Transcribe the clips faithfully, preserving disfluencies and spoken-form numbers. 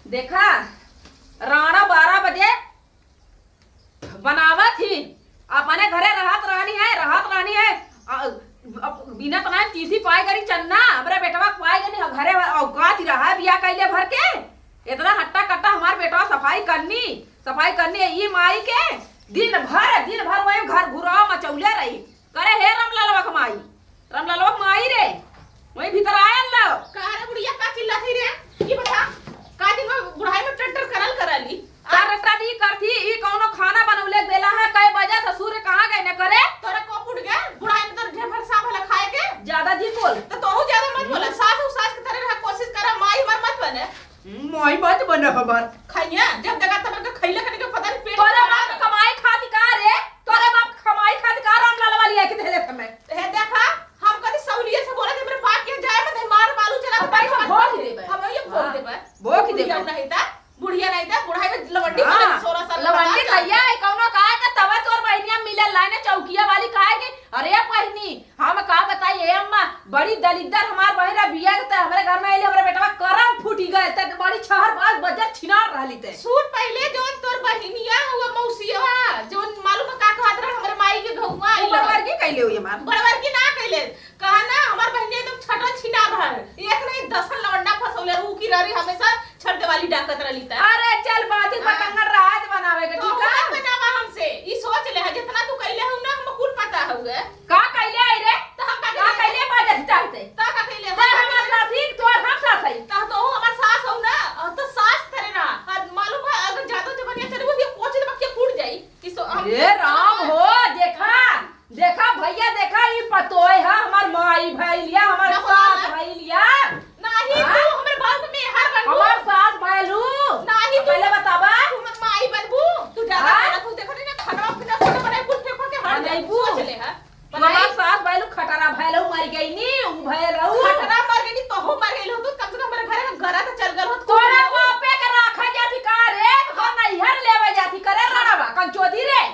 देखा, राणा बारह बजे बनावत ही, अपने घरे रहत रहनी है, रहत रहनी है। अ, अब बिना तना तीसी पाए करी चन्ना, हमरे बेटवा के पाए करी घरे औकात ही रहा है बिया कैले भर के। इतना हट्टा कट्टा हमार बेटवा सफाई करनी, सफाई करनी है। ई माई के दिन भर, दिन भर वही घर घुराव मचौले रही। करे हे रामलालवा के माई, रामलालवा के माई रे, वही भीतर आयल न। का रे बुढ़िया, का चिल्लात ही रे? ई बता, का दिन में बुढ़ाई में टट्टर करल करली? का टट्टर ई करथी, ई कौनो खाना बनौले देला है? कै बजे ससुर कहाँ गए न करे? तोरा को फूट गए? बुढ़ाई में तोर ढेर भर साफ भला खाए के। ज्यादा जिन बोल। तो तोहू ज्यादा मत बोला। सास उ सास के तरह रहा, कोशिश करा, माई मर मत बने। माई मत बने हमार। खइया, जब देखा तब के खइले खनी के पता नहीं पेट तोरे खराब बाप है। कमाई खाती का रे? तोरे बाप कमाई खाती का? रामलालवा लिया के देले हमें। हे देखा, हम कभी सौलिये से बोला कि मेरे बाप के जाए मत, मार बालू चला अब के पैसा भोग देबे। हम ये भोग हाँ, देबे। भोग बुढ़िया देबे। नहीं था, बुढ़िया नहीं था, बुढ़ाई में लवंडी हाँ, मारे सोलह साल लवंडी पता भैया, है कौनो का के तबे तोर बहिनिया मिले लाने चौकिया वाली काहे के? अरे बहिनी, हम का बताई ए अम्मा, बड़ी दलिद्दर हमार बहिन रहा, बिया के ते हमरे घर में आइले, हमरे बेटवा करम फूटी गए, ते बड़ी छहर बाज बजर छिनार रहली ते। सूट पहले जौन तोर बहिनिया हुआ मौसिया, जौन मालूम है का कहत रहे, हमरे माई के घुमा उ आइल। बड़वर की कैले हुई हमार? बड़वर की ना कैले, कहा ना, हमार बहिनिया एकदम छटल छिनार रहा है। एक नहीं दस लवंडा फसौले, ऊ की रही हमेशा छठ दिवाली डाकत रहली त। अरे चल, बात ही हाँ। पतंगर राज बनावे के, तो ठीक है? मत बनावा हमसे। ई सोच ले है, जितना तू कैले हो ना, हम कुल पता हउए। का कैले आई रे? तो हम का का कैले? कैले बाजे चाहते? तो का कैले? ते हमार सास ही, तोर हम सास है। तो, तो हमार सास हो ना, और तो सास तेरे ना। और मालूम है, अगर ज्यादा जबनिया चली, वो ये कोच दबक के फूट जाई। ई सो, हम ए राम हो, देखा, देखा भैया, देखा, ई पतोय है, हमार माई भैलिया, हमार ना सास बोला। भैलिया। नाही, हाँ? तू हमरे बाप में हर बनू। हमार सास भैलू। नाही, तू पहले बतावा। तू हमर माई बनबू। तू ज्यादा हाँ? बोला, तू देखो नहीं ना, खाना पीना, खाना बनाए, कुल फेंक के हर बनैबू। सोच ले, हाँ? तू हमार बनाई। सास भैलू, खटारा भैलू, मर गई नी, उ भैलू। खटारा मर गई नी, तोहू मर गई हो, तू कम से कम हमरे घरे में गरा तो चल गल हो, तू तोरे बापे के राखा जाती का रे? तोर नैहर लेवे जाती करे राणवा, कंचोदी रे।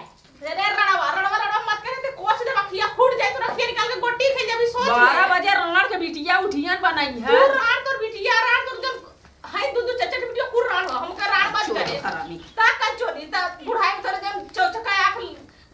रे, रे, रणवा, रणवा, रणवा मत करे, ते कोच दे बखिया फूट जाए, तोरा खिया निकाल के गोटी खेल जाबी, सोच ले। बारह बजे राण के बिटिया उठियन बनाई है। तू राण तोर बिटिया, राण तोर जब हाय दू दू चार चार बिटिया कुल राण हो, हमका राण मत करे। हरामी। ता कंचोदी, ता बुढ़ाई में तोरे जब चौचका आँख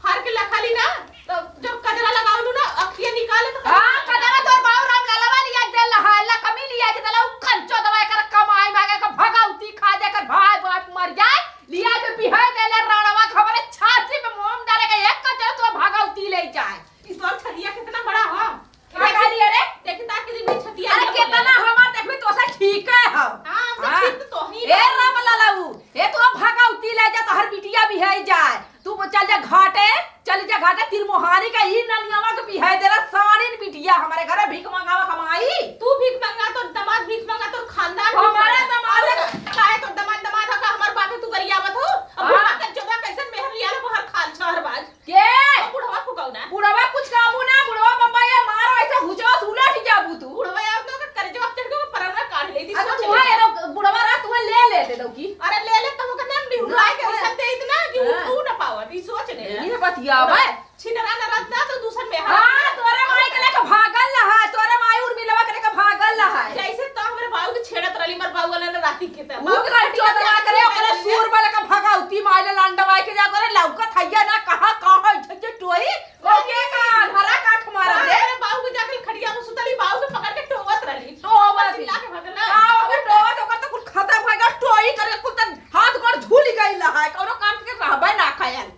फाड़ के लखाली ना, तो जब कजरा लगावलू ना, अखिया निकाले तो हाँ, कजरा तोर बाऊ राम लालवा लिया के देला है, लकमी लिया के देला, उ कंचोदवा एकर कमाई मांगे के भगौती खा दे, एकर भाई बाप मर जाए, लिया के बिहाई देले राणवा के हमरे छाती पे मोम डाले के एक कचर तो भगौती ले जाए। ई तोर छतिया कितना बड़ा हो? का कहली अरे? देखी ता कि भी छतिया अरे ये कितना बड़ा। हमार देखबी तो से ठीक है हो। हाँ, हमसे हाँ। ठीक तो तोही ए बा। राम लाला ऊ, ए तो भगौती ले जा, तोहर बिटिया बिहाई जाए। तू चल जा घाटे, चल जा घाटे, तिरमोहानी का ई ननियावा के बिहाई देला साड़ीन बिटिया, हमरे घरे भीख मंगावा कमाई। तू भीख मंगा, तोर दामाद भीख मंगा, तोर खानदान भीख हमारे मंगा। दामाद अरे, काहे तोर दामाद, दामाद हो का हमार बापे तू गरियावत हो? अब हाँ। बुढ़वा के चोदा कैसन मेहर लिया लो, हर खाल छहरबाज। के? अब बुढ़वा फुकाऊ ना। बुढ़वा कुछ काबू ना, बुढ़वा बम्बई है, मारो ऐसे हुचवा से उलट ही जाबू तू। बुढ़वा यार तो कर जवाब चढ़ के परमना काढ़ लेती, अच्छा, सोच तू ले। है, बुढ़वा रहा, तू ले ले दे दो की। अरे ले ले, तब ओकर नाम निहुराए के हाँ। ऐसा दे इतना कि हाँ। उठू ना पावत, ई सोच ले। ये बतिया बुढ़वा बे। छिनरा न रहत ना तो दूसर में हाँ, तोरे माई के लेके भागल रहा, तोरे माई उर्मिलवा के लेके भागल रहा। जैसे तो हमरे बाऊ के छेड़त रहली, मर बाऊ वाला न राती के त। ऊ के चोदवा करे, ओकरे सूर वाला का भगौती मारे लंडवा के जा करे, लौकत हैया ना, कहाँ, कहाँ है, झे, झे टोई, ओके का, हरा काठ मारा दे। अरे बाऊ के जाके खटिया में सुतली, बाऊ के पकड़ के टोवत रहली। टोवत चिल्ला के भगल ना। का ओकर टोवत, ओकर तो कुल खत्म हो गया, टोई करे कुल त हाथ गोड़ झूल गइल है, कौनो काम के रहबे ना खायल।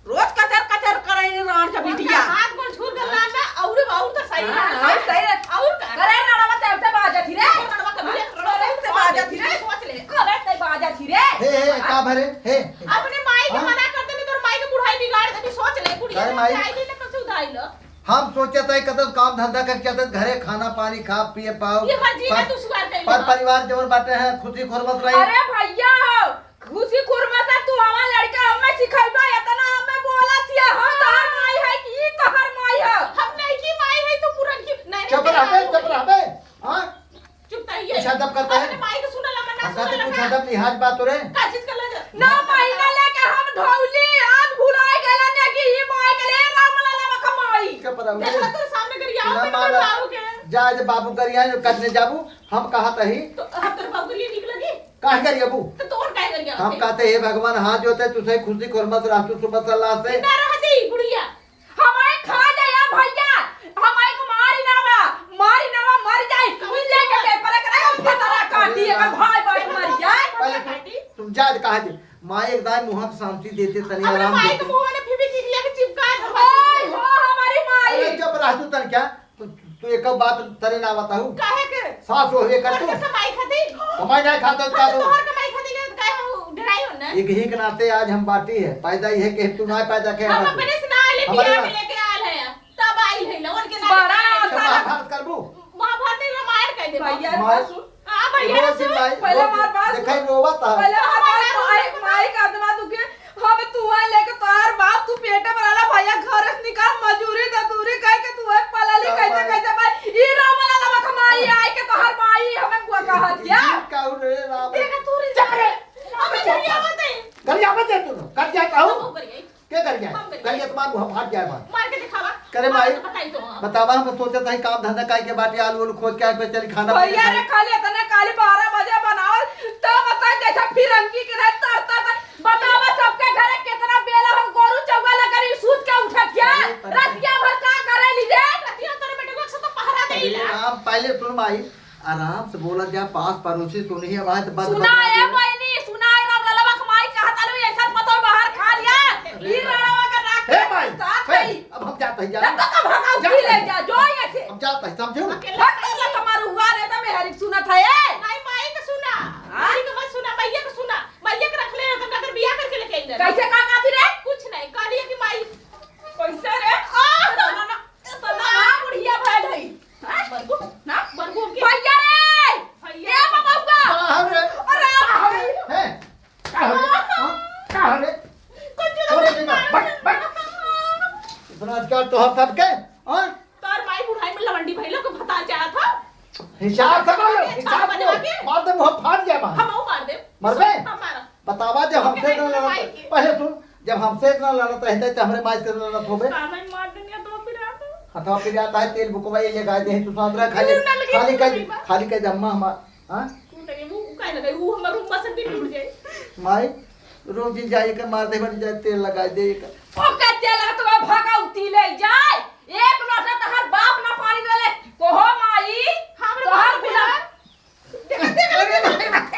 रोज कचर कचर करे राण के बिटिया। हाथ गोड़ झूल गल ना, और, और तो सही हाँ, रहा। और सही रहा। और का? करे राणवा ते, ते बाजत ही रे। राणवा कभी हाँ, रे, करे ते बाजत ही रे। सोच ले। करे ते बाजत ही रे। हे, हे, का भरे? हे, हे। अपने माई के हाँ? मना कर देने, तोर माई के बुढ़ाई बिगाड़ देबी, सोच ले, बुढ़िया करे माई? आई नहीं ना, कब से उधाई लो? हम सोचत है, कतल काम धंधा करके आते, घरे खाना पानी खा पिए पाओ। ये हर जी पर, ना तू सुधार कर पर लो। परिवार जवन बाटे हैं, खुशी खुरमत रही। अरे भैया, खुशी खुरमा से तू हमार लड़का हमें सिखाइबा, इतना हमें बोला थिया, हम तोहर माई है कि ई तोहर माई है? हम नहीं की माई है, तू पुरन की, नहीं, चुप नहीं, रह बे, नहीं। चुप रह बे। हाँ? चुप तो ही है। कुछ अदब करता है? अपने माई को सुना ला, मना हम सुना कहते ला कुछ का? अदब लिहाज बात रे। का चीज का लगा? नौ महीना लेके हम ढौली, आज भुलाए गला ने कि ई माई के लिए राम लाला का माई। चुप रह बे। देख ला तोरे सामने करिया, ना अपने माला। बाबू के। जा, जा बाबू करिया, जो कटने जाबू, हम कहा तही। तो हम तोरे बाबू के लिए निकलेगी? काहे करिया बू? तो तोर काहे करिया हम होते? कहते, "हे भगवान, हाथ जोते, तू सही खुशी खोर मत रह, तू सुबह सलाह से।" ना रहती बुढ़िया। हमारे खा जाया भैया, हमारे को मारी ना बा, मारी ना बा, मर जाए। तू लेके पेपर करे, हम फतरा काटी, अगर भाई भाई मर जाए। पहले तुम, तुम जाए कहा दे, माई एक दाई मुँह के शांति देते, तनी अपने आराम माई देते। के मुँह में फिर भी चिड़िया के चिपका दो। ओए हो हमारी माई। अरे चुप रह तू तन क्या? तू, तू एक बात तरे ना बताऊ। काहे के? सास हो ये कर तू। कैसे माई खाती? कमाई ना खाता तो का अरे तू? तोहर कमाई खाती ले तो काहे हम डराई हो ना? एक ही के नाते आज हम बाटी है। पैदा ये है कि तू ना पैदा के हम ना अपने से ना आले हमारे बियाह ना। के लेके आल है। तब आई है ना उनके नाते बड़ा आए। अच्छा, महाभारत करबू? महाभारत नहीं, रामायण कह दे। भैया, मार। सुन। हाँ, भैया, रोज सुन। दिन माई, पहले रोज हमार बात देखा सुन। रोवा था। पहले हमार बात सुन। माई, माई का आत्मा दुखे। हम तुआ लेके तोहार बाप तू पेटे में रहला भैया, घर से निकाल, मजूरी दतूरी कह के तू है पलाली का कैसे माई? कैसे भाई? ई राम लाला बा कमाई हाँ। आए के तोहार माई हमें बुआ कहा दिया। ई काऊ रे राम? देखा तू रे चुप रे। अब चुप। गरिया मत है। गरिया मत दे तू। गरिया कहू? हम गरिया। के गरिया? हम गरिया। गरिया तुम्हार मुँह फाट जाए बात। मार के दिखावा। करे मार माई, के बताई तो हम। बतावा हम सोचत है काम धंधा काई के बाटे आलू उलू खोज के आग पे चली खाना भैया पीना रे खाई। खाली इतने काली बारह बजे बनावल तब बताई जैसा फिरंगी के रहे तर तर तर। बतावा सबके घरे कितना बेला हम गोरू चौगा लगन ई सूत के उठत क्या? अरे, तब रतिया भर का करे ली रे? रतिया तोरे बेटवा से तो पहरा अरे देइला। राम, पहले सुन माई, आराम से बोला जा, पास पड़ोसी सुनी है, आवाज बंद कर सुना दे। ए बहिनी, सुना ए राम ललवा के माई कहत आलू, ऐसा पतो बाहर खा लिया। अरे ई राम। रड़वा के राख ए माई, साथ ए, गई। अब हम जात है, जा। जब तक हम भगाऊ जा। की ले जा, जो ऐसे। हम जात है, समझू? अकेला भक्त ला तुम्हार हुआ रे, तो मेहरी सुनत है, ए। नहीं, माई के सुना। हाँ? माई के मत सुना, भैया के सुना। भैया के रख ले, तुम अगर बियाह करके लेके आई ना। कैसे का कहती रे? कुछ नहीं, कहलिए कि माई। कैसे रे? आ! ना, ना, ना, ना, ना, बुढ़िया भैल है। हाँ? मरबू? ना? मरबू के? भैया रे! भैया। ए बबुआ! का हो रे? अरे! का हो रे? हैं? का हो रे? हाँ? का हो रे? कुछ अरे नहीं, बेटा, मार। बैठ, बैठ। इतना अधिकार तो हम सबके, हाँ? तोर माई बुढ़ाई में लवंडी भइलो के भतार चाहत हो? हिसाब से मारो, अरे, हिसाब से। मार दे, मुँह फाड़ जाए बाहर। हम मार दे। मरबे? हम मारा। बतावा, जब हमसे इतना लड़त, पहले सुन, जब हमसे इतना लड़त रहते, तो हमरे माई से इतना लड़त होबे? काहे मार देनिया तो फिर आता? हथवा फिर आता है, तेल बुकवा ये लगा दे, तू साथ रह, खाली, खाली कह, खाली कह दे, अम्मा हमार, हाँ? तू लगे, वो काहे लगे, वो हमार रूम बसन भी टूट जाए। माई, रोज दिन जाए के मार दे, बन जाए, तेल लगा दे, एक। ओके, तेल तो भगौती ले जाए, एक लोटा तहर बाप ना पानी दे ले, कहो माई, हमरे तोहर बाप गुलाम। अरे भाई, भाई, भाई, भाई,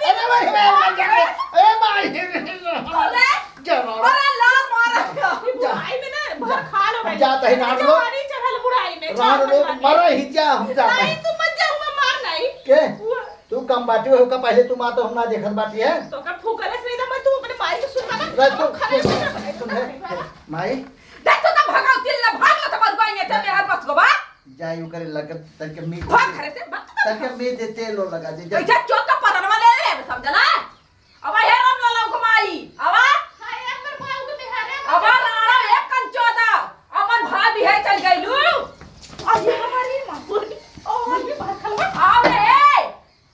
अरे भाई, भाई, भाई, अरे भाई, अरे, जनावर। अरे लाल मारा। जा। बुढ़ाई में ना, भर खा लो हम भाई। जात है, रान लो। जवानी चढ़ल बुढ़ाई में, रान लो, मरा ही जा, हम जात है। नहीं, तू मत जा, हुआ मार नहीं। के? हुआ। तू कम बाटी हो का, पहले तू मार तो हम ना देखत बाटी है। तो का फूकरे से नहीं था, मैं तू अपने माई के सुन ना, रे, तू, खा ले, तू, खा ले, सुन, खा ले। माई। देख, तू तो भगाओ, तिल ना भाग लो, तो मरुआ ये, ते मेहर बस को बा। जाई ओकरे लगे तनके मीठ भाग घरे से, भाग। तनके मीठ दे तेल और लगा दे, जा। ऐसा चौक का परनवा ले ले, समझला? अब हे राम लाला घुमाई, आवा। आवा राणा एक कंचोदा, अपन भाभी है चल गईलू। अरे हमारी माँ, और ये बात खलवा। आवे, ए।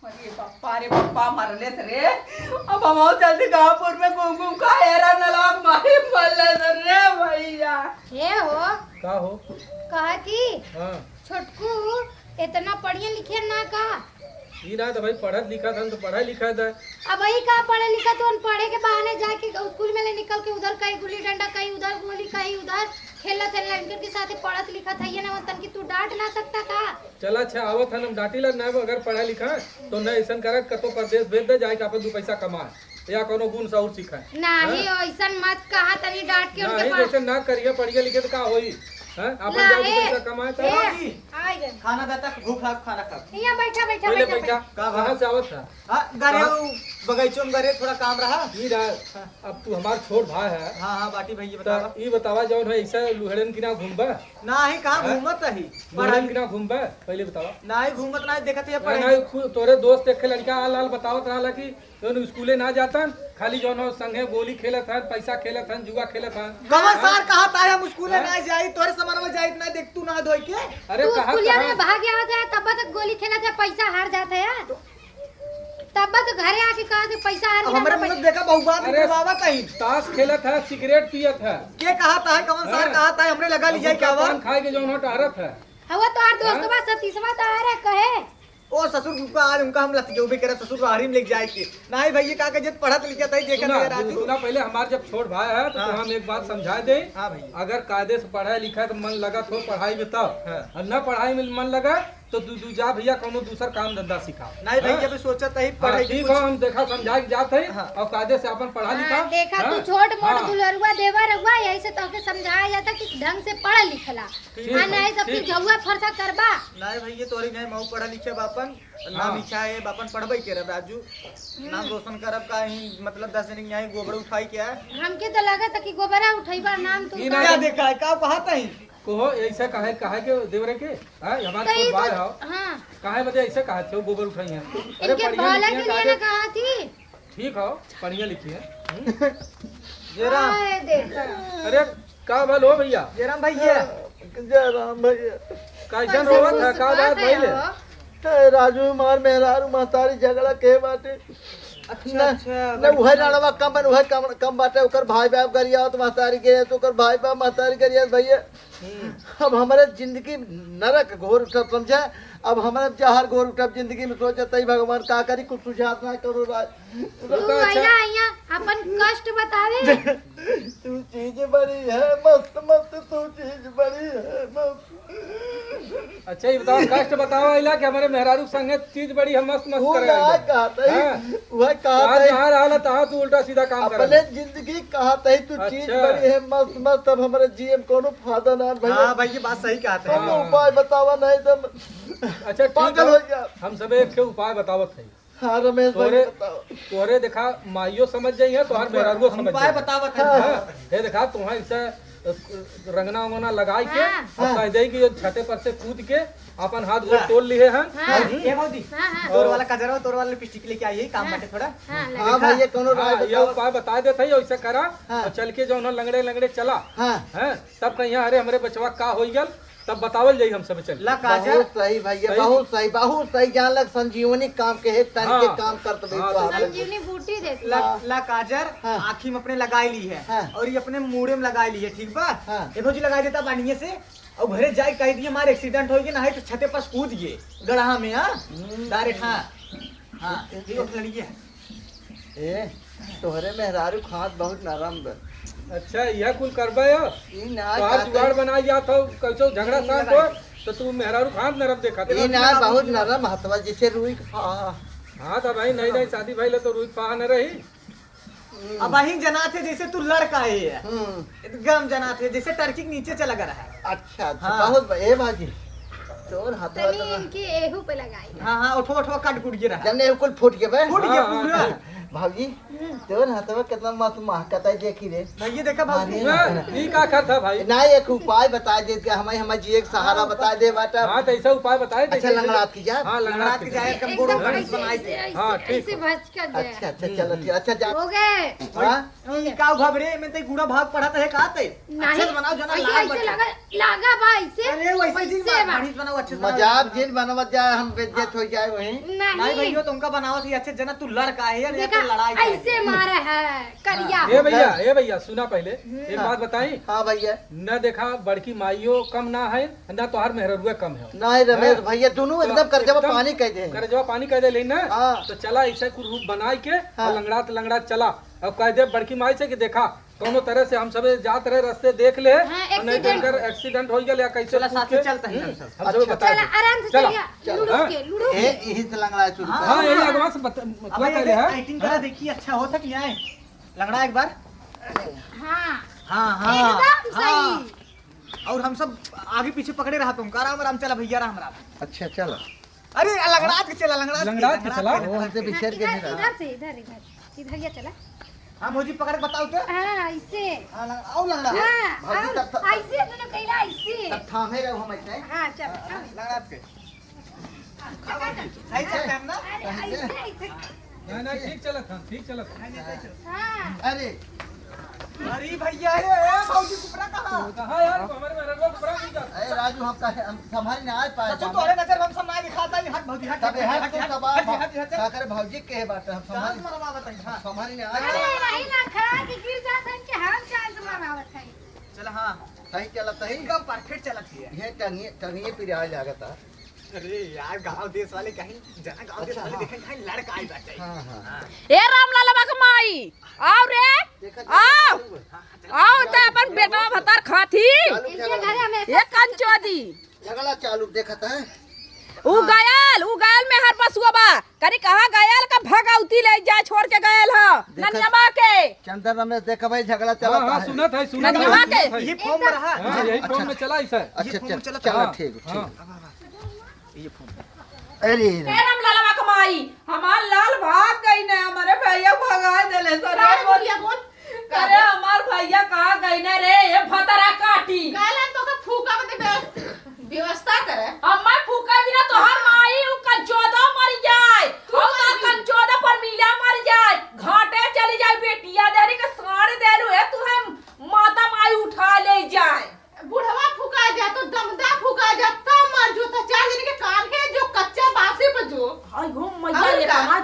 अरे पप्पा रे पप्पा, मरले से रे। अब हम जल्दी गांवपुर में घूम घूम का हेरा नलाब मारी मरले से रे भैया। हे हो। का हो? कहा कि हाँ। छोटकू इतना पढ़िया लिखे ना का? ई ना तो भाई पढ़त लिखत हन तो पढ़ाई लिखाई दा। अब वही का पढ़े लिखत हन, पढ़े के बहाने जाके स्कूल में ले निकल के उधर कहीं गुल्ली डंडा, कहीं उधर गोली, कहीं उधर खेलत है लड़कन के साथ पढ़त लिखत है ये ना तन की तू डांट ना सकता का? चला अच्छा, आवत हन, हम डांटी ला, ना अगर पढ़ा लिखा, तो न ऐसन करा, कतो परदेस भेज दे, जाए के आपन दू पैसा कमा, या कोनो गुण साउर सीखा। नाही, हाँ? ऐसन मत कहा, तनी डांट के उनके नाही, पास। जैसे ना करिए, पढ़िए लिखे तो का होई? हाँ? आपन जाए दू नाही। पैसा कमाए, तो ए, आई गए। खाना देता, भूख लाग, खाना खा। यहाँ बैठा, बैठा, पहले बैठा, बैठा। बैठा। का कहाँ से आवत था? हाँ, गरे कहाँ? उ बगीचों में गरे, थोड़ा काम रहा। ई रहा, हाँ। अब तू हमार छोट भाई है। हाँ, हाँ, बाटी भैया, तो बतावा। ई बतावा, जौन है, ऐसा लुहेड़न की ना घूमबा? नाही, कहाँ हाँ? घूमत रही? लुहेड़न की ना घूमबा? पहले बतावा। नाही, घूमत नाही, देखत है, हाँ, पढ़े। नाही, खु-, तोरे दोस्त देखे लड़का आल, आल बतावत रहला कि जौन स्कूले ना जातन, खाली जौन हो संगे गोली खेलत हन, पैसा खेलत हन, जुआ खेलत हन। कमर हाँ? सार कहा था, हम स्कूले हाँ? ना जाई, तोरे समनवा जाई, ना देख तू ना धोई के। अरे तू कहा स्कूलिया था? में भाग आवत है, तब तक गोली खेलत है, पैसा हार जात है। तब तो घरे आके कहा कि पैसा हार अब गया, हमरे पैसा मुंह देखा, बहु बात अरे, बुलावा कहीं। ताश खेलत है, सिगरेट पियत है। के कहा था, कमर सार हाँ? कहा था, हमरे लगा अब ली जाए गुटखा क्या हुआ? पान खाए के जौन हो टहरत है। हवा तो हर हाँ? दोस्तवा सतीशवा तो आ रहा कहे। ओ ससुर, उनका आज उनका हम लतियौबे करब, ससुर बाहरी में लेके जाए के। नाहीं भइया, का कहे, पढ़त लिखत है, देखत सुना, है राजू। सुना, पहिले हमार जब छोट भाई है, तो हाँ। हम एक बात समझाए दे। हाँ भइया। अगर कायदे से पढ़ा लिखा है, तो मन लगत हो पढ़ाई में तब। हाँ। और न पढ़ाई में मन लगा, तो तू, तू जा भइया, कौनो दूसर काम धंधा सिखा। नाहीं भइया, हाँ? अभी सोचत है हाँ, पढ़ाई की ठीक कुछ। हो, हम देखा समझा के जात है हाँ। और कायदे से अपन पढ़ा हाँ, लिखा। देखा, तू हाँ? छोट मोट हाँ। दुलरुआ देवर रहुआ, यही से तोके समझाया जाता कि ढंग से पढ़ लिखला। ठीक आ है, नाहीं तो ठीक। फिर झउआ फरसा करबा। नाहीं भइया, तोहरी नाहीं मऊ पढ़ा लिखे बापन, नाम हाँ। लिखा है, बापन पढ़बे करब राजू। हम्म। नाम रोशन करब का ही, मतलब दस जने के यहाँ गोबर उठाई के आए। हमके तो लगत है कि गोबरा उठैबा, नाम तू ई का ना क्या देखा है, का कहत है? कहो, ऐसा काहे, काहे के देवरे के? हाँ, हमारे तो ई छोट भाई तो, हो। हाँ। काहे बदे ऐसा कहत हो, गोबर उठाई है? अरे, इनके बढ़िया भला लिखिए, के लिए काहे ना कहा थी। ठीक हो, बढ़िया लिखिए। हम्म? जयराम। आए देखा। अरे, का भल हो भइया? जयराम भइया। जयराम भइया। कैसन कैसे रोवत है, का बात मुस्कुरात है भइले? हो? हे राजू, हमार मेहरारू महतारी झगड़ा के बाटे। अच्छा, न, अच्छा, न लड़की उहे में। लड़वा कम बन, उहे कम, कम बाटे, ओकर भाई बाप गरियावत महतारी के, तो ओकर भाई बाप महतारी गरियावत भइया। हम्म। अब हमरे जिंदगी नरक घोर उठब, समझे? अब हमरा जहर घोर उठब जिंदगी में, सोचत हई भगवान का करी, कुछ सुझाव ना करो राज। तू सोचा, अच्छा। अइला अइया अपन कष्ट बतावे। तू चीज बड़ी है मस्त मस्त, तू चीज बड़ी है मस्त। अच्छा, ये बताओ, कष्ट बतावा अइला कि हमरे मेहरारू के संगे चीज बड़ी है मस्त मस्त वो करे ना आइला। कहत है, हाँ। वह कहत आज है। जहाँ रहला तहाँ तू उल्टा सीधा काम करे अपने आइला। जिंदगी कहत है, तू चीज अच्छा। बड़ी है मस्त मस्त, अब हमरे जिए में कोनो फायदा ना भइया। हाँ भाई, ये बात सही कहत है। कोनो हाँ। उपाय बतावा, नहीं तो हम अच्छा, ठीक पागल है। हो जाब। हम सब एक ठे उपाय बतावत है। हाँ, रमेश भाई, तोरे, बताओ। तोरे देखा, माइयो समझ जाई है, तोहार हम मेहरारुओ हम समझ उपाय जाई है। बतावत है। हाँ, ये देखा, तुम्हारे इसे, अ, रंगना उंगना लगाई के, हाँ। अब हाँ। कह जाई कि ये छते पर से कूद के अपन हाथ गोड़ ला। तोड़ लिए हैं। हाँ। हम्म। ये भौजी, हाँ, हाँ। तोर वाला कजरा, तोर वाला लिपस्टिक लेके आई, यही काम हाँ। बाटे थोड़ा। हाँ, हाँ, देखा? भाई, ये कौनो राय हाँ, ये बताओ। उपाय बता देत है, ऐसे करा, हाँ। और चल के जो उन्हें लंगड़े लंगड़े चला, हाँ। हैं? तब कहीं, "अरे, हमरे बचवा का होई गल?" तब बतावल जाई हम सब चल। ला काजर। बहुत सही भैया, सही। बहुत सही, बहुत सही। जान लग संजीवनी काम के है, तन के हाँ। काम करत बे हाँ, तो तो आप। संजीवनी बूटी देती। ला, हाँ। ला काजर, हाँ। आँखी में अपने लगाई ली है हाँ। और ये अपने मूड़े में लगाई ली है, ठीक बा? हाँ। ए भौजी लगाई देता बढ़िया से, और घरे जाए कह दिए हमारे एक्सीडेंट हो गया, ना है तो छते पर कूद गए गढ़ा में, हाँ? हम्म। डायरेक्ट, हाँ। हाँ, ये एक लड़की है। ए, तोहरे मेहरारू के हाथ बहुत नरम बा। अच्छा, यह कुल करबे हो? ई ना तोहार कहते जुगाड़ बनाई जात हो, कैसो झगड़ा ई शांत लगा। हो, तो तू मेहरारू के हाथ नरम देखा ई ना, बहुत नरम हथवा, जैसे रुई के फा-, हाँ, तो भाई, नहीं, नहीं, शादी भाई ले तो रुई के फाहा न रही। अब अहिन जनात है, जैसे तू लड़का है। हम्म। एकदम जनात है, जैसे टर्की के नीचे चला गया है। अच्छा, अच्छा, हाँ। बहुत ब-, ए बाजी, तोर हथवा तनी तो इनके एहू पे लगाई। हाँ, हाँ, उठवा, उठवा, काट कूट के रहा। जब नहीं, कुल फूट के बे। फूट के हाँ, हाँ, पूरा। हाँ। भौजी, हम्म। तोर हथवा कितना मस्त महकत है, देखी रे। भाई, ये देखा, भौजी। अरे, हाँ, ये का करता भाई? ना, एक उपाय बता दे कि हमें, हमें जिए के सहारा हाँ, बता दे, बाटा। हाँ, तो ऐसा उपाय बताए, अच्छा, देखिए, लंगड़ात की जा। हाँ, लंगड़ात लंगड़ात की की जा। जा, एकदम एकदम गोड़ ऐसे, बनाए। ऐसे, हाँ, ऐसे, ठीक। ऐसे भचकत अच्छा, जाए। अच्छा, अच्छा, चलो, ठीक। अच्छा, जा। हो गए। हाँ? ई का घबरे में ते गुड़ा भाग पढ़त है का ते? नहीं। अच्छे से बनाओ, जना ऐसे, लाग ऐसे बचे। लगा, लागा बा ऐसे। अरे, वैसे जिन वैसे बा, बा। बढ़िया से बनाओ, अच्छे से बनाओ। मजाक जिन बनवत जाए, हम बेइज्जत हो जाए वहीं। नहीं। नहीं भैया, तुमका बनाओ सही अच्छे, जना तू लड़का है यार, देखा, तो लड़ाई कर ऐसे दिया। मारा है, करिया। हाँ। ए भैया, ए भैया, सुना पहले, हम्म। एक हाँ। बात बताई। हाँ भैया। न देखा, बड़की माइयो कम ना है, ना तोहार मेहररुआ कम है। नहीं रमेश हाँ? भैया, दोनों तो एकदम करजवा एकदम पानी कह दे। करजवा पानी कह दे लेकिन ना, हाँ। तो चला ऐसा कुल रूप बनाई के हाँ। और लंगड़ात लंगड़ात चला। अब कह दे बड़की माई से कि देखा, कौनो तरह से हम सब जात रहे, रस्ते देख ले, हाँ, और नहीं तो accident। अगर accident हो गया या कैसे चला, कूद साथे के, चलते हैं हम्म, हम सब। हम सब अच्छा। बता चला, दे। आराम से चला। चलिया, चला। लूडो हाँ? के, लूडो ए, के। यही से लंगड़ा है शुरू हाँ, से। हाँ, यही हाँ। अगवा से बत-, अब बतवा ये पहले, देख, हाँ? Acting करा, हाँ? देखिए, अच्छा होता कि नहीं? लंगड़ा एक बार। हाँ। हाँ, हाँ, एकदम हाँ। सही। और हम सब आगे पीछे पकड़े रहा तुमका, राम राम चला भैया, राम राम। अच्छा, चला। अरे, लंगड़ात के चला, लंगड़ात के, लंगड़ात के लंगड़ात चला। के, वो हमसे लंगड़ात के। बिछड़ के हाँ, नहीं रहा। इधर से, इधर, इधर, इधर ये चला। हाँ, भौजी, पकड़ के बताओ तो। हाँ, ऐसे। हाँ, लंग-, आओ लंगड़ा। हाँ, भौजी, आओ, तब, तब, ऐसे दोनों कैला, ऐसे। तब थामे रहो हम ऐसे। हाँ, चल, हाँ, आओ। लंगड़ात के। सही चलते हैं ना? अरे, ऐसे, ऐसे। नहीं, नहीं, ठीक चलत हन, ठीक चलत हन। हाँ। अरे। अरे भैया, अरे, ए, भौजी कुपरा कहाँ? कहाँ यार, हमारे मेहररुआ कुपरा नहीं जाता। अरे राजू, हम कहे, हम संभारी ना आ पाए अच्छा, जाने। तोहरे नजर में हम सब ना दिखाता ही, हट भौजी, हट, तबे हट, हट, हट, तू हट, तब हट, आप हट, हट, हट। का करे भौजी के बात है, हम चांस संभारी मरवावत है, हाँ। संभारी ना आ अरे, पाए। वही ना खड़ा कि गिर जात है कि हम चांस मरवावत है। चल, हाँ। सही चलत है। एकदम perfect चलत है। ये टंगिए, टंगिए पिराए लागत है। अरे यार, गांव देश वाले कहीं, जना गांव देश अच्छा, वाले हाँ। देखें, कहीं लड़का आई बाटे। हाँ, हाँ। ए रामलालवा के माई, आओ रे, देखा, देखा, आओ। चालू है। हाँ, हाँ, चलो। आओ, ते अपन बेटवा भतार खाती। चालू इनके झगड़ा। घरे हमेशा ये कंचोदी। झगड़ा चालू देखत है। उ हाँ। गयल, उ गयल में हर बसुआ बा। करी कहाँ गयल का भगौती ले जाए छोड़ के गयल ह। देखा। ननियमा के। चंदन रमेश देखा भाई झगड़ा चला हाँ, हाँ, है। सुनत है, सुनत है, ननियमा सुनत के। है। ये फॉर्म रहा। हाँ, यही अच्छा। फॉर्म में चला ऐसा। अच्छा, ये फॉर्म चला। चला, हाँ, ठीक, हाँ। ठीक। ये फोन। अरे रे। ए रामलालवा के माई, हमार लाल भाग गई ने, हमारे भैया भगा देले सर। का रे बोल। बोलिया बोल? अरे हमार भैया कहाँ गई ने रे, ये भतरा काटी। काला तो का फूका बदे व्यवस्था करे। अम्मा फूका बिना तोहर माई उ कंचोदा मर जाए। तू और मर का गई। कंचोदा पर मिला मर जाए। घाटे चली जाए बेटिया, देरी के साड़ देलू है, तू हम माता माई उठा ले जाए। बुढ़वा फुका जा, तो दमदा फुका जा, तब मर जो, तो चार दिन के कान के जो कच्चा बासी पे जो। हाय हो मैया, और ये का? कमा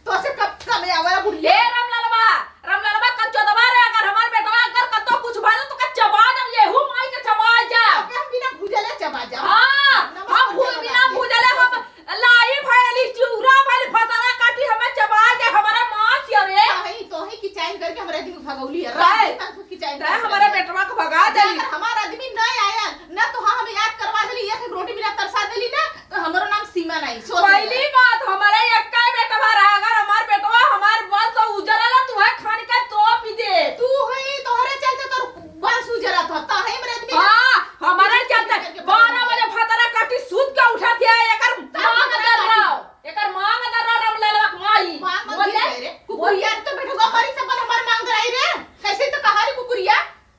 तो से कब कमे आवा बुढ़िया? ए रामलालवा, रामलालवा कंचोदवा रे, अगर हमार बेटवा अगर कतो कुछ भइल तो का चबा जब, येहू माई के चबा जा। ओके हम बिना भूजले चबा जा। हाँ, नमक हम भू-, भूजले बिना बता दे। भूजले हम लाई भइली, चिउरा भइली, भतरा काटी हमें चबा के हमारा माँ से रे। तोही, तोही की चाइन करके हमारे आदमी भगौली है। रात दिन तक की चाइन तै करके हमारे रहे। बेटवा को भगा देली। अगर हमारा आदमी नहीं आया, ना तो हाँ हमें याद करवा देली, एक, एक रोटी बिना तरसा देली ना, तो हमारा नाम सीमा नहीं। सोच ले। पहली बात, हमारे एक का बेटवा रहा, अगर हमार बेटवा हमार बल तो उजरला, तू है खान के तोप दे। तू है, तोहरे चलते तोर बल उजरत हो, तो है हमारे आदमी हाँ, हमारे चलते बारह बजे भतरा काटी सूत के उठा थे, एकर मांग दर रहो। एकर मांग दर रहो रामलालवा के माई। मांग बोल दे। दे रे। कुकुरिया तो बेटुआ हरी से अपन हमार मांग दराई रे। कैसे तो कहा रे कुकुरिया?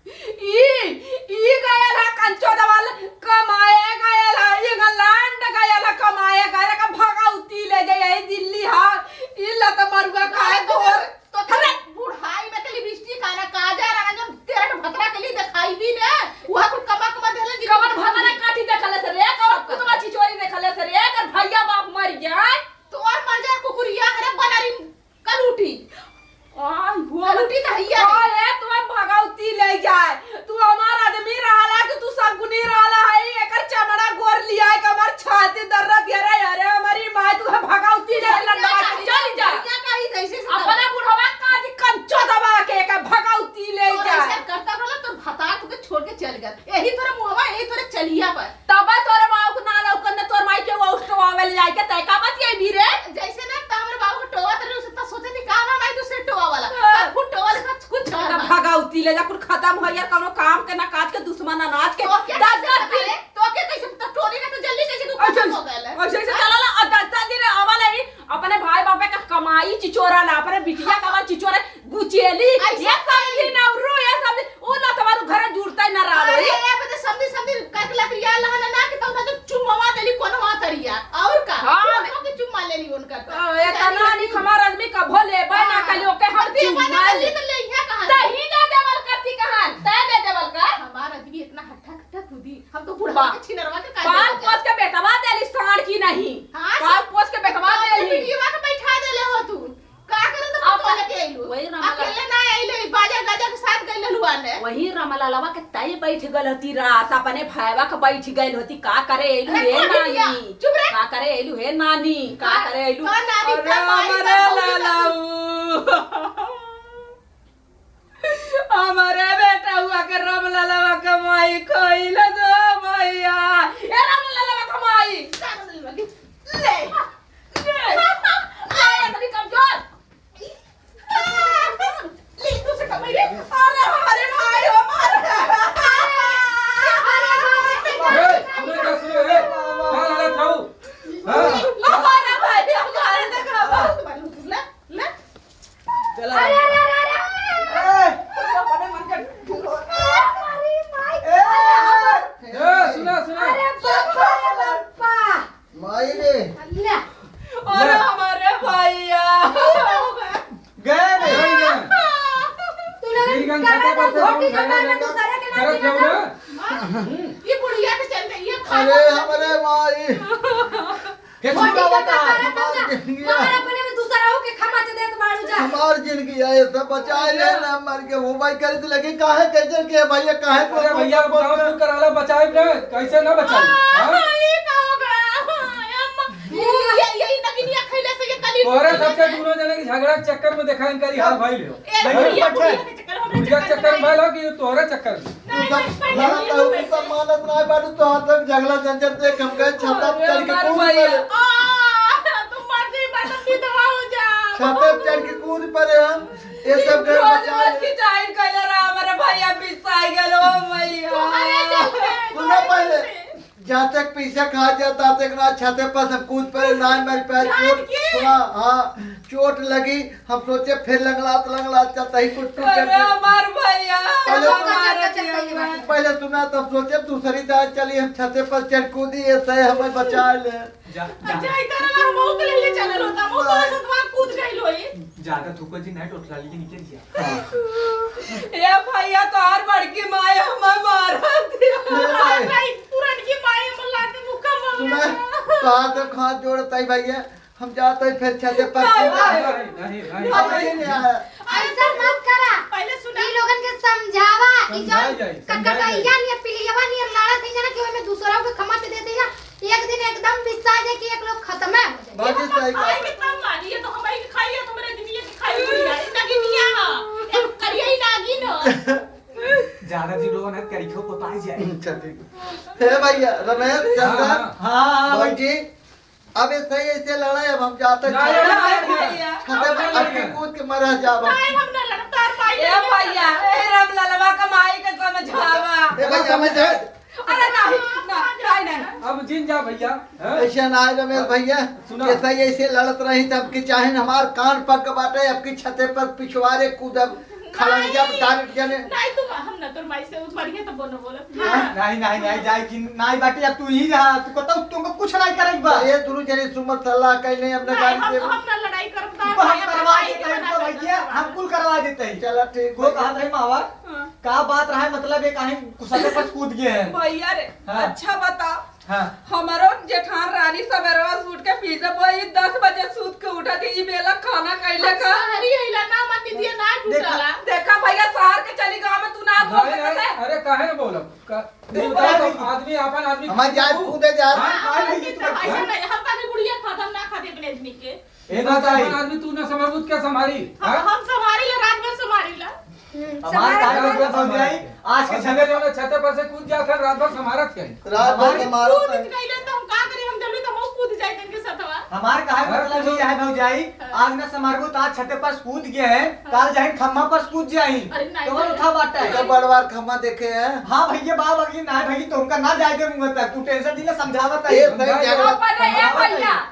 ई, ई गयल है कंचो दवाल कमाए गयल है, इंग्लैंड गयल है कमाए गयल है, का भगौती ले जाए यही दिल्ली है। ई लत मरुआ काहे गोर तो अरे! बुढ़ाई में के लिपस्टिक आना, काजर आना, जब तेरा के भतरा के लिए दिखाई भी ना, वहाँ कुल कमा कमा देले जी। कमर भतरा काटी देखले से रे, कमर कुतवा चिचोरी देखले से रे, अगर भैया बाप मर जाए। तो और मर जाए कुकुरिया, अरे बनारी कलूटी। आय हो। कलूटी तो हइया है। अरे, तुम्हें भगौती ले जाए। तू हमार आदमी रहला कि तू सगुनी रहला है, एकर चमड़ा गोर लिया है, कमर छाती दर्द, अरे, अरे, हमारी माई, तू भगौती ले लंडवा के चल जा। भैया का ही जैसे से अपने बुढ़वा का आदि कंचो दबा के एकर भगौती ले और जा। ऐसा करता रहला, तोर भतार तुके छोड़ के चल गया। यही तोरे मुहवा, यही तोरे चलिया पर। तबे तोरे बाबू के ना लौकन ने तोर माई के वो उठवावे ले जाए के तय का बतियाई भी रे। जैसे ना तामर बाबू के टोवा तरे उसे त सोचे थी का बा माई दूसरे टोवा वाला। हाँ। तब खुद टोवा ले कुछ, कुछ तो भगौती ले जा, कुल खत्म हो यार, कौनो काम के ना काज के, दुश्मन अनाज के। तो क्या दस कैसे दस पता दिन है? तो क्या कैसे पता? टोली ना तो जल्दी कैसे को और खत्म जैसे, हो गया है? और जैसे हाँ? चला ला, और दस दस दिन आवा ले, अपने भाई बापे का कमाई चिचोरा ला, अपने बिटिया का कमाई चिचोरा, गुचेली, ऐसे ये सब नहीं। दिन औरू, ये सब दिन, उ ना तुम्हारू घर जुड़ता ही ना रहा अरे, होई। ये बता समधी, समधी का के लकड़िया लहना ना कि तुम तो चुम्मा देली कोनवा तरिया। और का? हाँ, तू मैं तो के चुम्मा ले ली उनका तो। हाँ, ये तना नहीं हमार आदमी कभो लेबे ना हाँ। कली, ओके हम तो ये चुम्मा बना ले। ले तो ले यहाँ कहाँ तही दे देवल करती कहाँ? तय दे देवल कर। हमार आदमी इतना हट्ठा कट्ठा खुदी। हम तो बुढ़वा बा-, के छिनरवा के काट पाल देवल पोस के बेटवा देली साँड़ की नहीं। हाँ, पाल सब पोस के बेटवा बाप रे देली। बिटिया के बैठा देले हो तू। का करे तो अब पतोह लेके आइलू? वही रमला- अकेले ना आइले, बाजा गाजा के साथ गइल रहलू आने। वही रमलालवा के ताई बैठ गल होती रास, अपने भाईवा के बैठ गइल होती। का करे आइलू अरे हे कौन बिटिया? नानी? चुप रह। का करे आइलू हे नानी? का का-, करे आइलू? का नानी? अरे का माई हमरे का मौसी का लालाऊ। हमरे बेटवा के रमलालवा के माई कइल दो भैया। ए रमलालवा के माई। का रमलालवा के? ले। ले। ले, तनी कमजोर। ले, तू से कमाई रे। अरे, हमारे भाई, हमारे। ए, सुनो, क्या सुनो, ए? कहाँ लड़त हऊ? हाँ? हमारे भाई, हमारे देखा। ले, ले। चला। अरे, अरे, अरे, अरे। ए! अरे, अरे, माई। ए! ए, सुना, सुना। अरे, बापा, अरे, बापा। माई रे। अल्लाह। अरे, ले। हमारे भैया। गए रे। गए, गए। तू लोग बीरगंज का छाता करता पर से धोती हम जमा खाना में लेकर दूसरे के नाम करत लेकर जाओ ना। ये बुढ़िया के चलते ये खा अरे, हमारे माई। के छोटा बता, हमार जिंदगी है। मगर अपने में दूसरा हो के खमच देत बाड़ू जा। हमार जिंदगी है, ये सब बचाए ले ना, मर के वो भाई करे तो लगे, काहे कैसे के भैया, काहे अरे भैया, बताओ, तू कराला बचाए ना, कैसे ना बचाए? हाँ? ये का हो गया? तोहरे सबके दोनों जने के झगड़ा के चक्कर में देखा इनका ई हाल भइल हो। ए, बुढ़िया, बुढ़िया के चक्कर, हमरे बुढ़िया के चक्कर में भइल हो कि तोहरे चक्कर में? नहीं, सब नहीं, लड़ा नहीं, तो नहीं। सब मानत ना बाटू, तो हाथ में झगड़ा झंझट देख हम गए छाता पे चढ़ के कूद पड़े। आ, तुम मर जाई, मैं तो विधवा हो जा। छाता पे चढ़ के कूद पड़े हम। ये सब घर रोज बचा रोज ले। की जाहिर कइले रहा, हमारे भैया पिसाई गए, ओ भैया। तोहरे चलते, सुनो तोहरे पहले। चलते। जाते के पीछे खा जा, ताते के ना छते पर से कूद पड़े, ना मर पाए, जान चोट, के? सुना, हाँ, चोट लगी। हम सोचे फिर लंगड़ात, लंगड़ात चलता ही कुछ टूटे अरे फूट। हमार भैया, पहले हमार सुना, भैया। पहले सुना, तब सोचे दूसरी दांत चली, हम छते पर चढ़ कूदी, ऐसे हमें बचा ले। जा, जा। अच्छा, इधर आ, हम ओके ले, ले चलल होता, हम ओके साथ वहाँ कूद गइल होई। ज्यादा थूको जी, नहीं टोटला लेके निकल जा। ए भैया, तोहार बड़की माई हमें मारत है। ए भाई। भाई, पुरनकी माई हमर लात मुक्का मारे। सुना, तोहार तो हाथ जोड़त है भैया, हम जात है फिर छते पर। नहीं, नहीं, नहीं, नहीं। अब ये नहीं आया। ऐसा मत करा। पहले सुना। ई लोगन के समझावा, ई समझाई जौन जाई, समझाई कटकटैया जाई। नियर, पिलियवा नियर लड़त है ना कि ओमे दूसरा के खमच दे दिया, एक दिन एकदम बिस्सा जाए कि एक लोग खत्म हो जाए। बाकी सही बात आए है। के तब मारी, ये तो हमारी के खाई है, तुम्हारे दिन ये के खाई हुई है, इतना की मियाँ है, एक करिया ही नागिन है। ज्यादा जी लोगन है, करिखो पोताई जाए। अच्छा, ठीक है। हे भैया, रमेश, हाँ, चंदन, हाँ। हाँ, हाँ, हाँ, भाई। बाबूजी, अब ये सही ऐसे लड़ाई, अब हम जाते नहीं, छाते नहीं, पर नहीं, अटके नहीं। कूद के मरा जाब हम। नहीं, हम ना लड़ब, तार माई ए नहीं भैया, लड़ब। ए राम ललवा का माई के समझावा। ए भैया, हमें जाए। अरे नहीं, ना, नहीं, नहीं। अब जिन जा भैया, हैं? ऐसे ना आए रमेश भैया, सुना। ऐसा ही ऐसे लड़त रही तब की चाहे हमार कान पक बाटे, अब की छते पर पिछवारे कूदब, खलंजा नहीं। डाल जने। नहीं, तू हम ना तोर माई से उठ बढ़िया तब बोलो, बोलो। हाँ। नहीं, नहीं, नहीं, जाए कि नहीं बाटे, अब तू ही रहा, तू कतौ तुमको कुछ नहीं करेक बा। तो ये दुनू जने सुमत सलाह कइले, अपने नहीं, गाड़ी हम, देबो। हम ना लड़ाई करब, तू हम भाई, करवा भाई देते हैं, बना इनको करब। भैया, हम कुल करवा देते हैं। चला, ठीक वो बा। कहा था मावा, हाँ। का बात रहा है, मतलब, ये काहे गुस्सा से पस कूद गए हैं? भैया रे, हाँ। अच्छा बता, हाँ। हमरो जेठान रानी सबेरवा से उठ के पीछे वही दस बजे सूत के उठा थी, ई बेला खाना खइले का? शहरी अइला ना, मन दीदी ना देखा। टूटला। देखा भैया, शहर के चली गाँव में तू ना बोल नहीं, सकत नहीं, है। अरे काहे ना बोलब? का, तू नहीं बताओ, बोल। आदमी आपन आदमी हमार जात कूदे जात। हाँ, हाँ, हाँ, नहीं, नहीं, तू तो ऐसा नहीं, हम तो अपनी बुढ़िया खात, हम ना खाते अपने आदमी के। ए, ना तो बताई। अपन आदमी तू ना संभालबू, क्या संभाली? हम, हाँ? हम संभारी ला, रात भर संभारी ला। हम्म, हमार संभारी काहे ला। मतलब भौजाई, आज के और छते जने जो ना छते पर से कूद जात है, रात भर संभारत है। रात भर हमार संभारत कूद है। गइले तो हम का करी, हम जल्दी तो हम कूद जाए इनके साथवा। हमार काहे हाँ, मतलब तो ये है भौजाई, हाँ। आज ना संभारबू तो आज छते पर से कूद गए हैं, हाँ। काल जाए खम्मा पर से कूद जाई। अरे नहीं, तो नहीं। उठा बाटा है। एकर बड़वार खम्मा देखे हैं। हाँ भैया, बाप अगली ना है भैया, तो उनका ना जाए दे मुँह तक, तू tension दी ना, समझावत है। ए, सही समझावत है। जाएगा। अपन है, ए समझावत है। भैया।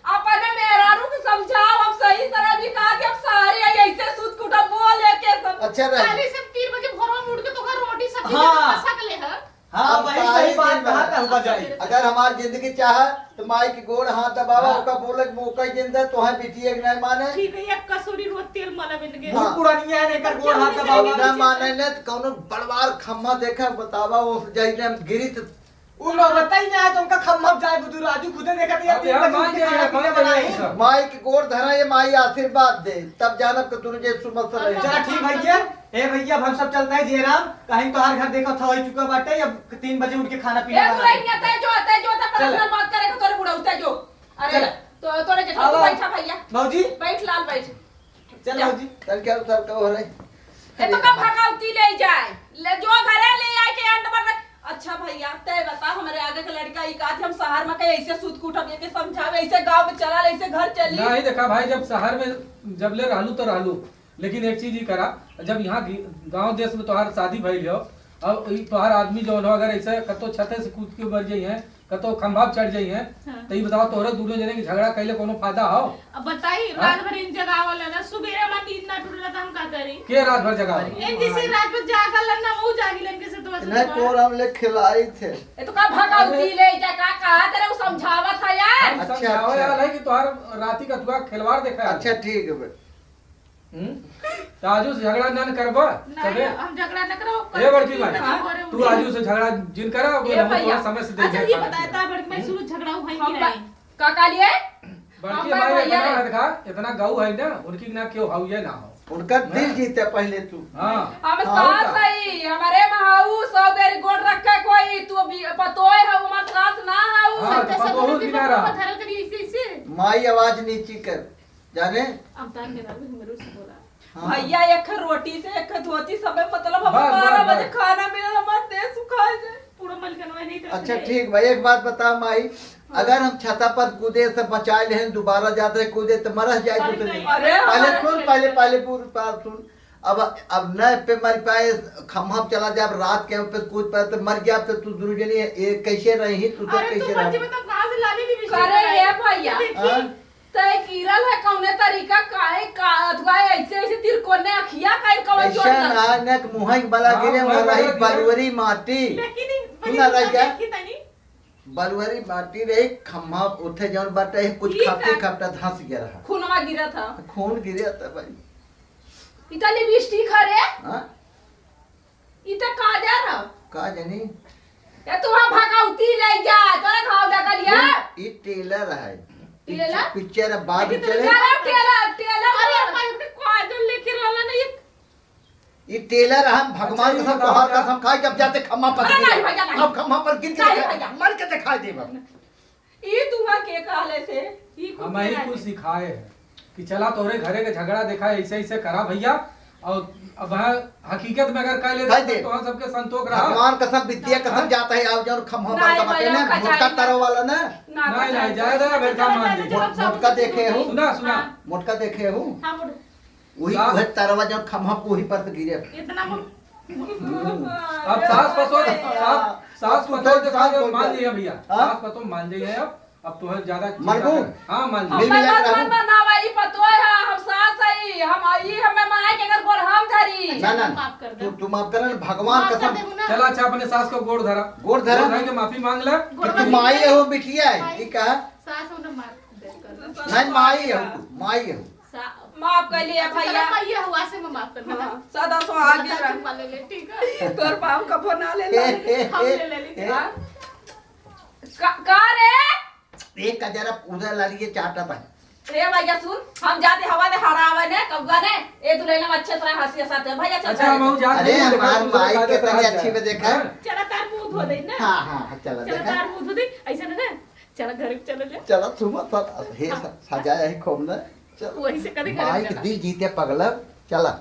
अपने मेहरारू के समझाओ, अब सही तरह भी कहा कि अब सारे ऐसे सूत के उठा बोल है के सब। अच्छा रह। पहले से तीन बजे भोरवा में उठ के तो घर रोटी सब्जी हाँ। बना सकले ह। हाँ, अब वही सारे सही बात दिन कहा भर। था, हुआ जाए। अगर हमार जिंदगी चाहे तो माई के गोड़ हाथ दबावा, हाँ। ओका बोले के मौका ही जिंदा, तो है बिटिया के नहीं माने। ठीक है, एक कसूरी रोज तेल मलब इनके। बूढ़ हाँ। पुरानिया है, एकर गोड़ हाथ दबावा। ना माने न, तो कौनो बड़वार खम्मा देखा, बतावा, वो जाई हम गिरी तो उ नौबत ही ना है तो उनका खम्मा जाए बुद्धू राजू खुदे देखत है, अब तीन यार बजे मान उठ के जाए, खाना पीना मान जाए बनाई। सब। माई के गोड़ धरा, ये माई आशीर्वाद दे, तब जानब के दुनू जे सुमत से रहे। चला ठीक भैया, ए भैया, अब हम सब चलता है जयराम, कहीं तोहार घर देखत था वही चुका बाटे, अब तीन बजे उठ के खाना पीना ए बनाई। दुल्हनिया तय जो, तय जो, तय चल। पर्सनल बात करे के तोरे बुढ़ऊ तय जो। अरे चल। तो तोरे जेठा आओ। बैठा भैया। भौजी। बैठ लाल बैठ। चल जा। भौजी। तन क्या उतर का हो रही? ए तो का भगावती ले जाए, ले जो घरे ले आए के अंत पर। अच्छा भैया, तय बता, हमरे आगे के लड़का ई कहत हम शहर में कहीं ऐसे सूत के उठब, एके समझावे, ऐसे गांव में चला, ऐसे घर चली। नहीं देखा भाई, जब शहर में जब ले रहलू तो रहलू, लेकिन एक चीज ही करा, जब यहाँ गि-, गांव देश में तोहार शादी भइल हो, अब ई तोहार आदमी जौन हो, अगर ऐसे कतो छते से कूद के मर जाई हैं, कतो खंभा पे चढ़ जाई हैं, हाँ। तो ई बताओ, तोहरे दोनों जने के झगड़ा कैले कोनो फायदा हो? अब बताई, हाँ? रात भर इन जगावल है ना, सुबेरे हमार नींद ना टूटला तो हम का करी? के रात भर जगावल? ए, जैसे रात भर जागल है ना, वो जागिलन के से तो नहीं, सुबह। कोरम ले खिलाई थे। ए, तो का भगवती अरे। ले जा, का कहा तेरे को समझावत है यार? हम अच्छा, समझावे अच्छा। वाला है कि तोहार राती का तुआ खिलवाड़ देखा है। अच्छा, ठीक है बे। हम्म? तो आजू से झगड़ा ना न करबा, नहीं, सबे? हम झगड़ा न करब, ए बड़की माई, हाँ। तू आजू से झगड़ा जिन करा, वो ए हम भैया, थोड़ा समय से देख अच्छा, ये जाए बताए, पानी। ता बड़की माई हम्म? शुरू झगड़ा हुआ है हम कि बा-, नहीं? का, का लिए? बड़की हम माई भैया इतना रे। रखा, इतना गऊ है ना, उनकी ना क्यों हाउ ये ना हो। उनका दिल हाँ। जीते पहले तू। हाँ। हम हाँ, सास का? है, हमारे में हाउ, सौ बेरी गोड़ रखे कोई, तू अभी पतोय है, हमार सास ना हाउ। हाँ, तो पतोहू भी ना रहा। धरल करी ऐसे, ऐसे। माई आवाज नीची कर। जाने? अब तार के रात में मेरे से बोला। हाँ। भैया, एक रोटी से एक धोती सब है, मतलब, हम बस, बारह बस, बजे बस। खाना मिलल, हमार देह सुखाए जाए। पूरा मलकनवा नहीं तरफ अच्छा, से। ठीक बा, एक बात बता माई, हाँ। अगर हम छता पर कूदे से बचा लेहेन, दोबारा जात रहे कूदे, तो मरस जाए अरे तू तो नहीं। नहीं। अरे, पहले अरे, सुन, अरे, पहले, अरे। पहले पूरी बात सुन। अब, अब न पे मर पाए, खम्हा पे चला जाब, रात के पे कूद पाए, तो मर जाब, तो तू दुनू जनी ये कैसे रही, तू तो अरे, तू कैसे मर रह? जेबे, तो कहाँ से लाली भी बिस्किट करे लाए? ये भैया। देखी। हाँ? तय गिरल है कौने तरीका, काहे का अथवा ऐसे, ऐसे तिरकोने अखिया काहे कौन ऐसा जोड़ ना, ना कि मुँह के बला हाँ, गिरे, मुँह वह रही बला गिरे। बलुअरी माटी। लेकिन ई सुना बड़ी रह जा। देखी तनी। बलुअरी माटी रही, खम्हा उठे जौन बाटे, कुछ ई खाते का? खाते धंस गया रहा। खूनवा गिरा था। खून गिरे था भाई। इटा लिपस्टिक है रे? हाँ? इटा काजर है? का जानी? ए, तू वहाँ भगौती ले जा, तोरा घाव लगा लिया। ई, ई टेलर है। टेलर? पिक्चर, पिक्चर अब बाद देखी में तो चले। Trailer, trailer, trailer. अरे, अम्मा, इतने काजल लेके रहला ना, ये ई टेलर हम भगवान अच्छा, कसम, ये बताओ तोहार क्या? कसम खाई, जब जाते खम्मा पर अरे गिर नहीं गया। भैया, नहीं। अब खम्मा पर गिर के नहीं दिखा, भैया। मर के दिखाई देब। ई तुहा के कहले से? ई कुल हम ही के कुछ आगे? सिखाए हैं कि चला तोहरे घरे के झगड़ा देखा, ऐसे, ऐसे करा भैया, और अब है हकीकत में अगर कह लेते कह तो दे। तोहर सबके संतोख रहा। भगवान कसम, विद्या कसम हाँ। जाता है, आप जौन खम्हा नहीं पर का भैया, बटे ना, कचाई मोटका में। तरह वाला ना। ना, नहीं, कचाई नहीं, में। जाए दे, अब अच्छा, काम चला, मान चला, लीजिए। चला, मोट-, सब मोटका सुन देखे लीजिए। हो? सुना, सुना। हाँ। मोटका देखे हो? हाँ, मोट- वही, सास उहे तरवा जौन खम्हा पे वही पर से गिरे। इतना मो-, हम्म। अब सास पतोह, सास, सास अब तू पतोह तो देखा इंसान दे, हो मान गया। लिया भैया। हाँ? सास पतोह मान जाइए अब, अब तो है ज्यादा चिंता मरबू? कर। हाँ, मान हम लिया। मिल मिला मत, के मत रहू। बनावा, ई पतोह है, हम सास है, हम, ई हमें माय के अगर गोड़ हम धरी। ना, ना, ना। माफ कर दे। तू, तू माफ कर ना, भगवान माफ कर कसम। देबू ना। चला, अच्छा, अपने सास को गोड़ धरा। गोड़ धरा। गोड़ धर के माफी मांग ले। गोड़ कि तू धरा। माई हो, बिटिया है, माई। ई कहा? सास हो ना, माफ कर दे। नहीं, माई हो तू, माई हो। सा-, माफ कर लिया चला भैया। भैया, हुआ से मैं माफ कर दूँ। हाँ, सदा सुहागिन चला, रह। चुम्मा ले ले, ठीक है? तोर पाँव कबो ना ले ले। हम ले ले ली। हाँ? का, का रे? एक का जरा उधर ला लिए चाटा था। रे भैया सुन, हम जाते हवा ने हरावे ने, कौआ ने, ए दुल्हन हम अच्छे तरह हंसी हंसाते हैं। भैया चल अच्छा, हम जाते हैं। अरे, हमार माई कितनी अच्छी में देखा। हाँ। चला तार मुंह धो दे ना। हाँ, हाँ, हाँ, चला चला देखा। तार मुंह धो दे, ऐसा ना ना। चला घर चला जा। चला सुमा, सा-, हे हाँ। सा-, सजाया है खूब ना। चल। वही से कभी माई के करेंगे। दिल जीते पगला, चला।